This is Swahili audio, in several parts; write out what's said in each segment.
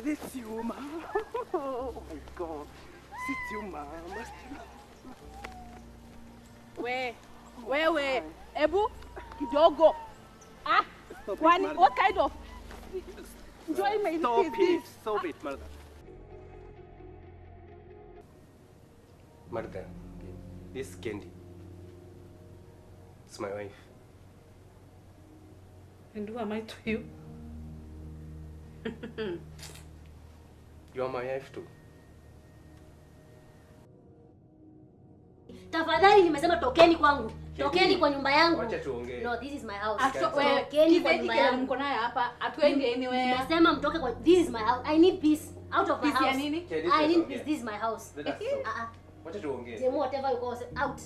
This you, ma. Oh my God. Sit you, ma. We, wewe, ebu kidogo. Ah, kwani what kind of enjoyment is this? Stop it, Martha. Martha, this is Candy. It's my wife. And who am I to you? You are my wife too. Tafadhali nimesema tokeni kwangu. Tokeni kwa nyumba yangu. Wacha tuongee. No, this is my house. Tokeni kwa nyumba yangu. Mko naye hapa. Atuende anywhere. Nimesema mtoke kwa, this is my house. I need peace out of my house. Peace ya nini? I need peace. This is my house. Wacha tuongee. Jemo, whatever you call out.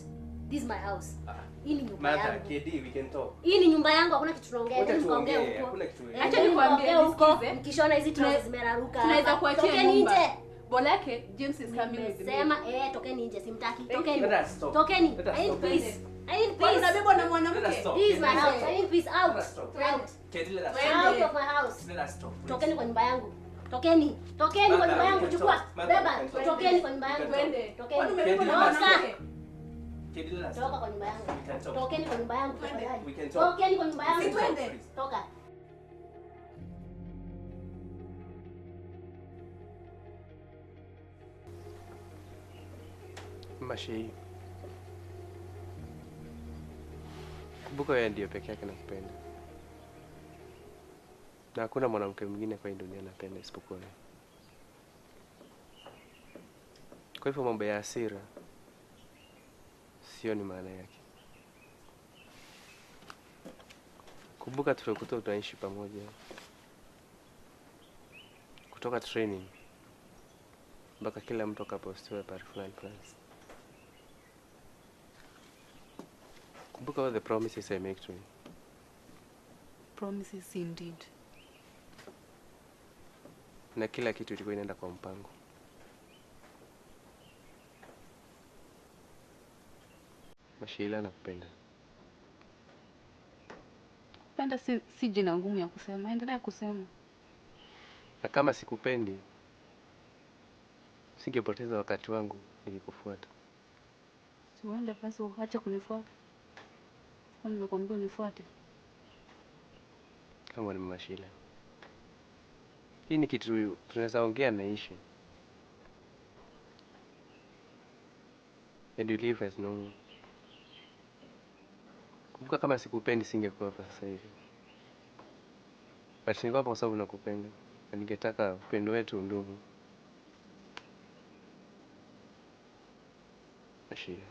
This is my house. Hii ni nyumba yangu. Martha, KD, we can talk. Hii ni nyumba yangu, hakuna kitu tunaongea. Wacha tuongee, hakuna kitu. Acha nikwambie huko. Mkishona hizi trousers zimeraruka. Tunaweza kuachia nyumba. Bolake, James is coming with me. Sema tokeni nje, simtaki. Tokeni. Tokeni. I need peace. I need peace. Unabebwa na mwanamke. This is my house. I need peace out. Out. Out of my house. Tokeni kwa nyumba yangu. Tokeni. Tokeni kwa nyumba yangu, chukua. Beba. Tokeni kwa nyumba yangu. Tokeni. Toka kwa nyumba yangu. Tokeni kwa nyumba yangu. Tokeni kwa nyumba yangu. Toka. Mashei, kumbuka wewe ndiye peke yake nakupenda. Na hakuna mwanamke mwingine kwa hii dunia anapenda isipokuwa wewe. Kwa hivyo mambo ya hasira sio ni maana yake. Kumbuka tulikuwa tunaishi pamoja. Kutoka training mpaka kila mtu akapostiwa pale fulani fulani. Kumbuka all the promises I make to you. Promises indeed. Na kila kitu ilikuwa inaenda kwa mpango. Masheila, nakupenda. Penda si jina ngumu ya kusema. Endelea kusema. Na kama sikupendi, singepoteza wakati wangu nikikufuata. Siuende basi uache kunifuata. Nimekuambia unifuate. Kama ni Mashila, hii ni kitu tunaweza ongea na ishi. And you live as normal. Kumbuka kama sikupendi singekuwa hapa sasa hivi. But nilikuwa hapa kwa sababu nakupenda. Na ningetaka upendo wetu ndugu. Mashila,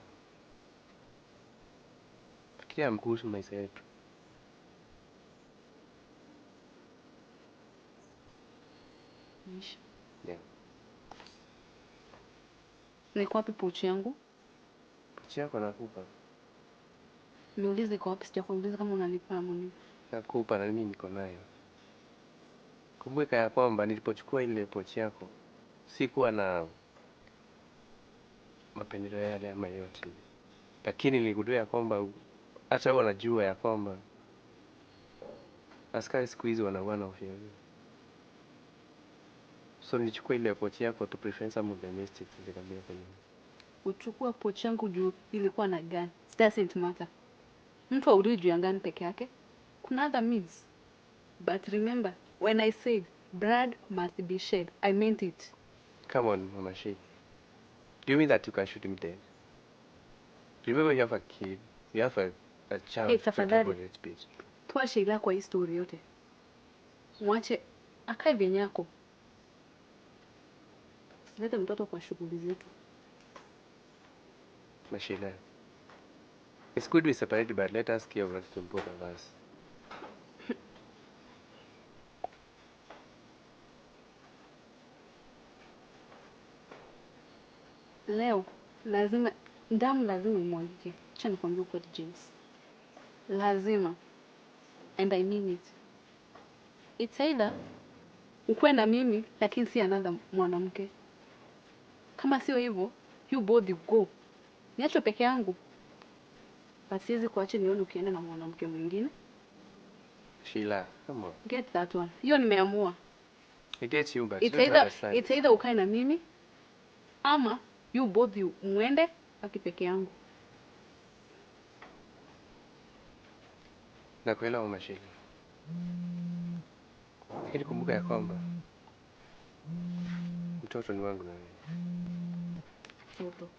fikiria kuhusu maisha yetu. Maisha. Yeah. Niko wapi pochi yangu? Pochi yako nakupa. Niulize iko wapi, sijakuuliza kama unanipa ama nini. Nakupa na mimi niko nayo. Kumbuka ya kwamba nilipochukua ile pochi yako sikuwa na mapendeleo yale ama yote. Lakini niligundua ya kwamba hata wao wanajua ya kwamba askari siku hizi wanauana ovyo ovyo. So nilichukua ile pochi yako to prevent some of the mistakes zikabia kwenye. Uchukua pochi yangu juu ilikuwa na gun. It doesn't matter. Mtu haulii juu ya gun peke yake. Kuna other means. But remember, when I said blood must be shed, I meant it. Come on, Mama Shei. Do you mean that you can shoot him dead? Remember you have a kid. You have a child. Hey, tafadhali. Toa Sheila kwa hii story yote. Mwache akae vyenye yako. Leta mtoto kwa shughuli zetu. Mashila, it's good we separated, but let us give birth to both of us. Leo lazima damu lazima imwagike. Acha nikwambie ukweli James. Lazima. And I mean it. It's either ukuwe na mimi lakini si another mwanamke. Kama sio hivyo, you both you go. Niache peke yangu. Basi siwezi kuacha nione ukienda na mwanamke mwingine. Sheila, come on. Get that one. Hiyo nimeamua. I get you, but It's either, it's either ukae na mimi ama you both you muende baki peke yangu. Nakuelewa Mama Sheila. Lakini kumbuka ya kwamba mtoto ni wangu na wewe. Mtoto.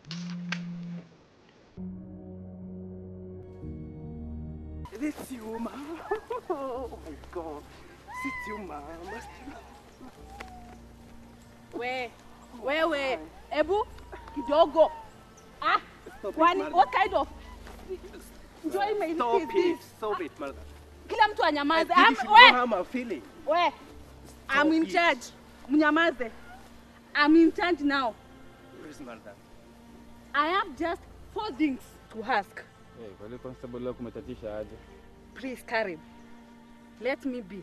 This you, mama. Oh my God. Sit you, mama. We, wewe, ebu kidogo. Ah, kwani what kind of enjoyment Stop is it. this? Stop it, mother. Kila mtu anyamaze. I think you should know how I'm feeling. We, I'm in it. charge. Mnyamaze. I'm in charge now. Please, mother. I have just 4 things to ask. Hey, kwa ile constable leo kumetatisha aje? Please, Karim, let me be.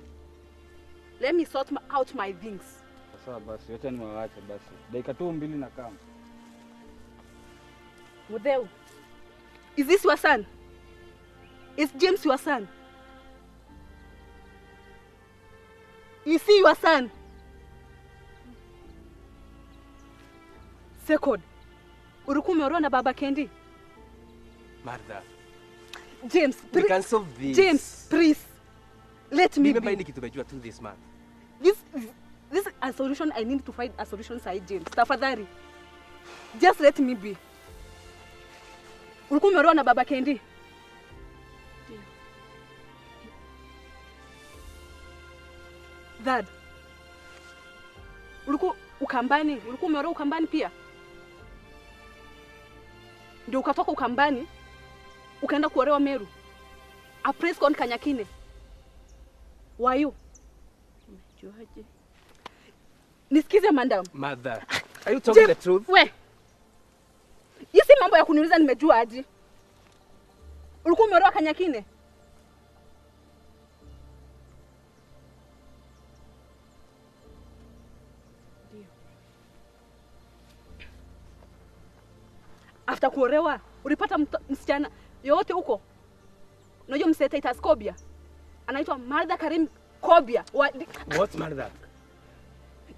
Let me sort out my things. Sawa basi, acha niwaache basi. Dakika tu 2 na kama. Mudeu, is this your son? Is James your son? Is he your son? Second, ulikuwa umeolewa na baba Kendi? Martha. James, we can solve this. James, please. Let me Remember be. hii kitu umejua tu this month. This is a solution. I need to find a solution side, James. Tafadhali. Just let me be. Ulikuwa umeolewa na baba Kendi? Ndio. Dad. Ulikuwa Ukambani, ulikuwa umeolewa Ukambani pia? Ndio ukatoka Ukambani ukaenda kuolewa Meru. A place called Kanyakine. Why you? Umejuaje? Nisikize madam. Mother, are you talking the truth? We. Hii mambo ya kuniuliza nimejua aje. Ulikuwa umeolewa Kanyakine? Ndio. After kuolewa ulipata msichana yote huko? Unajua mseta Titus Kobia? Anaitwa Martha Karim Kobia. What Martha?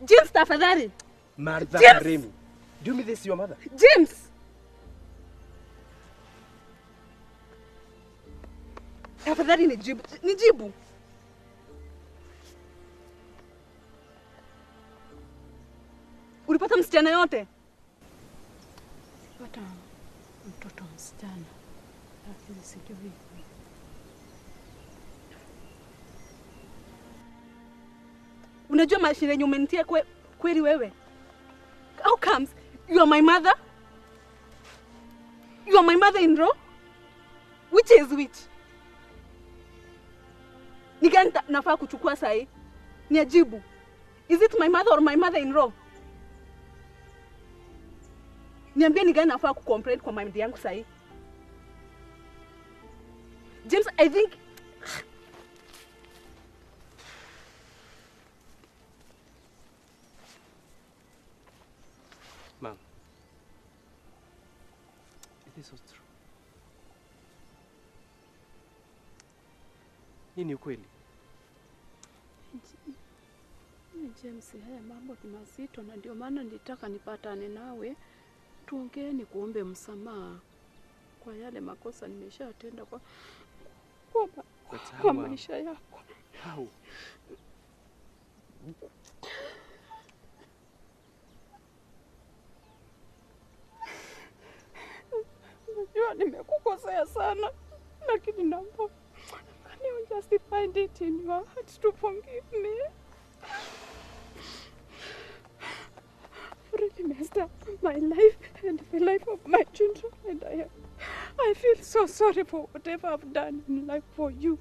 James, tafadhali. Martha James. Karim. Do you mean this is your mother? James. Tafadhali nijibu. Nijibu. Ulipata msichana yote? Pata mtoto msichana, lakini sijui. Unajua mashine yenye umenitia kweli wewe? How comes you are my mother? You are my mother-in-law? Which is which? Ni gani nafaa kuchukua sahi? Niajibu. Is it my mother or my mother-in-law? Niambie ni gani nafaa kucomplain kwa mind yangu sahi? James, I think Ma'am, it is so true. Hii ni ukweli. James, haya mambo ni mazito na ndio maana nilitaka nipatane nawe tuongee, nikuombe msamaha kwa yale makosa nimeshatenda kwa maisha yako. How? Najua nimekukosea sana, lakini naomba, can you just find it in your heart to forgive me? I've really messed up my life and the life of my children, and I feel so sorry for whatever I've done in life for you.